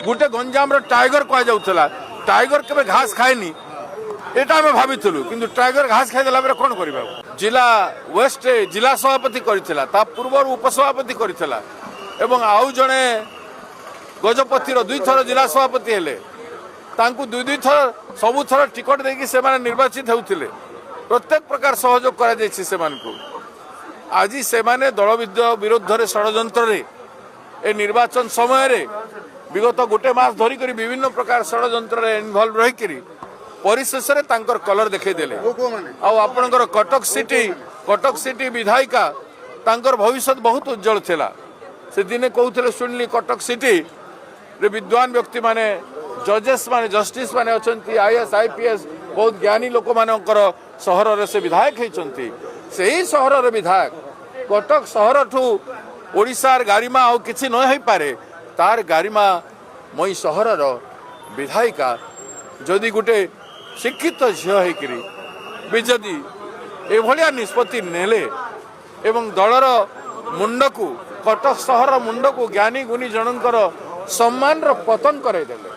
ଗୋଟେ ଗଞ୍ଜାମର ଟାଇଗର କୁହାଯାଉଥିଲା। ଟାଇଗର କେବେ ଘାସ ଖାଏନି, ଏଇଟା ଆମେ ଭାବିଥିଲୁ। କିନ୍ତୁ ଟାଇଗର ଘାସ ଖାଇଦେଲା ପରେ କ'ଣ କରିବା? ଜିଲ୍ଲା ୱେଷ୍ଟ ଜିଲ୍ଲା ସଭାପତି କରିଥିଲା, ତା ପୂର୍ବରୁ ଉପସଭାପତି କରିଥିଲା ଏବଂ ଆଉ ଜଣେ ଗଜପତିର ଦୁଇଥର ଜିଲ୍ଲା ସଭାପତି ହେଲେ। ତାଙ୍କୁ ଦୁଇ ଦୁଇ ଥର, ସବୁଥର ଟିକଟ ଦେଇକି ସେମାନେ ନିର୍ବାଚିତ ହେଉଥିଲେ। ପ୍ରତ୍ୟେକ ପ୍ରକାର ସହଯୋଗ କରାଯାଇଛି ସେମାନଙ୍କୁ। ଆଜି ସେମାନେ ଦଳ ବିରୁଦ୍ଧରେ ଷଡ଼ଯନ୍ତ୍ରରେ ଏ ନିର୍ବାଚନ ସମୟରେ ବିଗତ ଗୋଟେ ମାସ ଧରିକରି ବିଭିନ୍ନ ପ୍ରକାର ଷଡ଼ଯନ୍ତ୍ରରେ ଇନଭଲ୍ଭ ରହିକରି ପରିଶେଷରେ ତାଙ୍କର କଲର ଦେଖେଇଦେଲେ। ଆଉ ଆପଣଙ୍କର କଟକ ସିଟି, କଟକ ସିଟି ବିଧାୟିକା, ତାଙ୍କର ଭବିଷ୍ୟତ ବହୁତ ଉଜ୍ଜଳ ଥିଲା। ସେ ଦିନେ କହୁଥିଲେ, ଶୁଣିଲି, କଟକ ସିଟିରେ ବିଦ୍ୱାନ ବ୍ୟକ୍ତିମାନେ, ଜଜେସ୍ ମାନେ, ଜଷ୍ଟିସ୍ ମାନେ ଅଛନ୍ତି, ଆଇଏଏସ୍, ଆଇପିଏସ୍, ବହୁତ ଜ୍ଞାନୀ ଲୋକମାନଙ୍କର ସହରରେ ସେ ବିଧାୟକ ହେଇଛନ୍ତି। ସେଇ ସହରର ବିଧାୟକ, କଟକ ସହରଠୁ ଓଡ଼ିଶାର ଗାରିମା ଆଉ କିଛି ନ ହେଇପାରେ, ତାର ଗାରିମା ମଇ ସହରର ବିଧାୟିକା ଯଦି ଗୋଟେ ଶିକ୍ଷିତ ଝିଅ ହେଇକିରି ବି ଯଦି ଏଭଳିଆ ନିଷ୍ପତ୍ତି ନେଲେ ଏବଂ ଦଳର ମୁଣ୍ଡକୁ, କଟକ ସହରର ମୁଣ୍ଡକୁ, ଜ୍ଞାନୀ ଗୁଣୀ ଜଣଙ୍କର ସମ୍ମାନର ପତନ କରାଇଦେଲେ।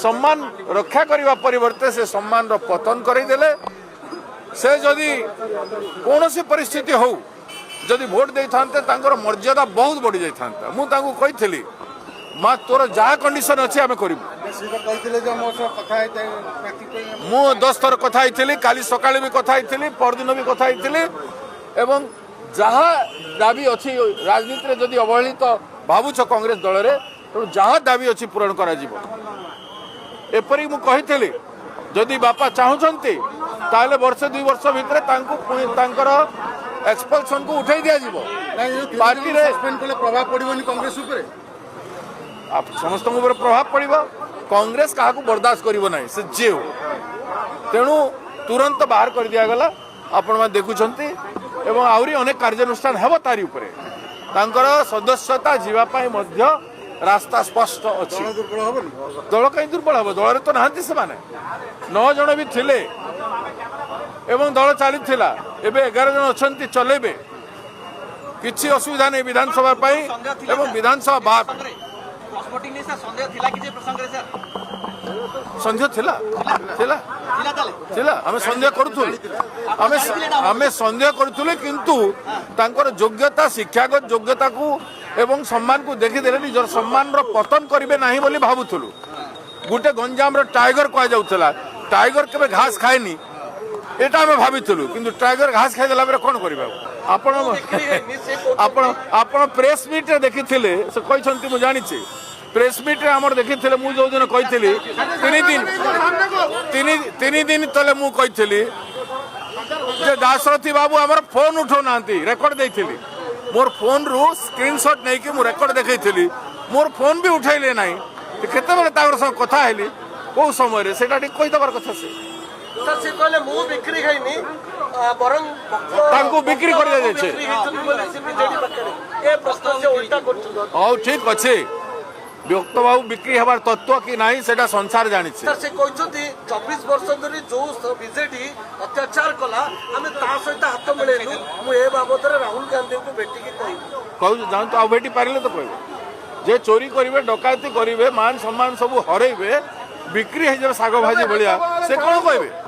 ସମ୍ମାନ ରକ୍ଷା କରିବା ପରିବର୍ତ୍ତେ ସେ ସମ୍ମାନର ପତନ କରାଇଦେଲେ। ସେ ଯଦି କୌଣସି ପରିସ୍ଥିତି ହଉ, ଯଦି ଭୋଟ ଦେଇଥାନ୍ତେ, ତାଙ୍କର ମର୍ଯ୍ୟାଦା ବହୁତ ବଢି ଯାଇଥାନ୍ତା। ମୁଁ ତାଙ୍କୁ କହିଥିଲି, ମା, ତୋର ଯାହା କଣ୍ଡିସନ ଅଛି ଆମେ କରିବୁ। ସେ ତ କହିଥିଲେ ଯେ ମୋ ସହ କଥା ହେଇଥାଏ ପ୍ରାର୍ଥୀ ପାଇଁ। ମୁଁ 10 ଥର କଥା ହେଇଥିଲି। କାଲି ସକାଳେ ବି କଥା ହେଇଥିଲି, ପରଦିନ ବି କଥା ହେଇଥିଲି ଏବଂ ଯାହା ଦାବି ଅଛି, ରାଜନୀତିରେ ଯଦି ଅବହେଳିତ ଭାବୁଛ କଂଗ୍ରେସ ଦଳରେ, ତେଣୁ ଯାହା ଦାବି ଅଛି ପୂରଣ କରାଯିବ, ଏପରି ମୁଁ କହିଥିଲି। ଯଦି ବାପା ଚାହୁଁଛନ୍ତି, ତାହେଲେ ବର୍ଷେ 2 ବର୍ଷ ଭିତରେ ତାଙ୍କୁ ପୁଣି ତାଙ୍କର ଏକ୍ସପଲସନକୁ ଉଠେଇ ଦିଆଯିବ ପାର୍ଟିରେ। ସସ୍ପେଣ୍ଡ କଲେ ପ୍ରଭାବ ପଡିବନି କଂଗ୍ରେସ ଉପରେ? ସମସ୍ତଙ୍କ ଉପରେ ପ୍ରଭାବ ପଡ଼ିବ। କଂଗ୍ରେସ କାହାକୁ ବରଦାସ୍ତ କରିବ ନାହିଁ, ସେ ଯିଏ ହଉ। ତେଣୁ ତୁରନ୍ତ ବାହାର କରିଦିଆଗଲା, ଆପଣମାନେ ଦେଖୁଛନ୍ତି ଏବଂ ଆହୁରି ଅନେକ କାର୍ଯ୍ୟାନୁଷ୍ଠାନ ହେବ ତାରି ଉପରେ। ତାଙ୍କର ସଦସ୍ୟତା ଯିବା ପାଇଁ ମଧ୍ୟ ରାସ୍ତା ସ୍ପଷ୍ଟ ଅଛି। ଦଳ ଦୁର୍ବଳ ହବନି? ଦଳ କାହିଁ ଦୁର୍ବଳ ହେବ? ଦଳରେ ତ ନାହାନ୍ତି ସେମାନେ। ନଅ ଜଣ ବି ଥିଲେ ଏବଂ ଦଳ ଚାଲିଥିଲା। ଏବେ 11 ଜଣ ଅଛନ୍ତି, ଚଲେଇବେ, କିଛି ଅସୁବିଧା ନାହିଁ ବିଧାନସଭା ପାଇଁ ଏବଂ ବିଧାନସଭା ବାହାର ପାଇଁ। ଭୋଟିଂ ନେଇ ସାର୍, ସନ୍ଦେହ ଥିଲା କି ଯେ ପ୍ରସଙ୍ଗରେ ସାର୍? ସନ୍ଦେହ ଥିଲା, ଥିଲା। ଥିଲା ତାହେଲେ? ଥିଲା। ଆମେ ସନ୍ଦେହ କରୁଥିଲୁ, ଆମେ ସନ୍ଦେହ କରୁଥିଲୁ। କିନ୍ତୁ ତାଙ୍କର ଯୋଗ୍ୟତା, ଶିକ୍ଷାଗତ ଯୋଗ୍ୟତାକୁ ଏବଂ ସମ୍ମାନକୁ ଦେଖିଦେଲେ ନିଜର ସମ୍ମାନର ପତନ କରିବେ ନାହିଁ ବୋଲି ଭାବୁଥିଲୁ। ଗୋଟେ ଗଞ୍ଜାମର ଟାଇଗର କୁହାଯାଉଥିଲା। ଟାଇଗର କେବେ ଘାସ ଖାଏନି, ଏଇଟା ଆମେ ଭାବିଥିଲୁ। କିନ୍ତୁ ଟାଇଗର ଘାସ ଖାଇଦେଲା ପରେ କ'ଣ କରିବା? ଆପଣ ଆପଣ ଆପଣ ପ୍ରେସ୍ ମିଟ୍ରେ ଦେଖିଥିଲେ, ସେ କହିଛନ୍ତି, ମୁଁ ଜାଣିଛି। ପ୍ରେସ୍ ମିଟ୍ରେ ଆମର ଦେଖିଥିଲେ, ମୁଁ ଯୋଉଦିନ କହିଥିଲି, 3 ଦିନ, 3 3 ଦିନ ତଳେ ମୁଁ କହିଥିଲି ଯେ ଦାଶରଥୀ ବାବୁ ଆମର ଫୋନ୍ ଉଠାଉନାହାନ୍ତି। ରେକର୍ଡ ଦେଇଥିଲି, ମୋର ଫୋନ୍ରୁ ସ୍କ୍ରିନସଟ୍ ନେଇକି ମୁଁ ରେକର୍ଡ ଦେଖେଇଥିଲି। ମୋର ଫୋନ୍ ବି ଉଠାଇଲେ ନାହିଁ। କେତେବେଳେ ତାଙ୍କର ସହ କଥା ହେଲି, କୋଉ ସମୟରେ, ସେଇଟା ଟିକେ କହିଦେବାର କଥା ସେ। ସାର୍, ସେ କହିଲେ ମୁଁ ବିକ୍ରି ହେଇନି, ବରଂ ତାଙ୍କୁ ବିକ୍ରି କରିଦିଆଯାଇଛି। ବିକ୍ରି ହେଇଛନ୍ତି ବୋଲି ସେ ବିଜେଡି ପାଖରେ ଏ ପ୍ରଶ୍ନ ସେ ଓଲଟା କରୁଛନ୍ତି। ହଉ, ଠିକ ଅଛି। ବ୍ୟକ୍ତ ବାବୁ ବିକ୍ରି ହେବାର ତତ୍ତ୍ୱ କି ନାହିଁ, ସେଇଟା ସଂସାର ଜାଣିଛି। ସାର୍, ସେ କହିଛନ୍ତି 24 ବର୍ଷ ଧରି ଯୋଉ ବିଜେଡି ଅତ୍ୟାଚାର କଲା, ଆମେ ତା ସହିତ ହାତ ମିଳେଇଲୁ। ମୁଁ ଏ ବାବଦରେ ରାହୁଲ ଗାନ୍ଧୀଙ୍କୁ ଭେଟିକି କହିବି। କହୁଛୁ, ଯାଆନ୍ତୁ, ଆଉ ଭେଟି ପାରିଲେ ତ କହିବେ। ଯେ ଚୋରି କରିବେ, ଡକାୟତି କରିବେ, ମାନ ସମ୍ମାନ ସବୁ ହରେଇବେ, ବିକ୍ରି ହେଇଯିବେ ଶାଗ ଭାଜି ଭଳିଆ, ସେ କଣ କହିବେ?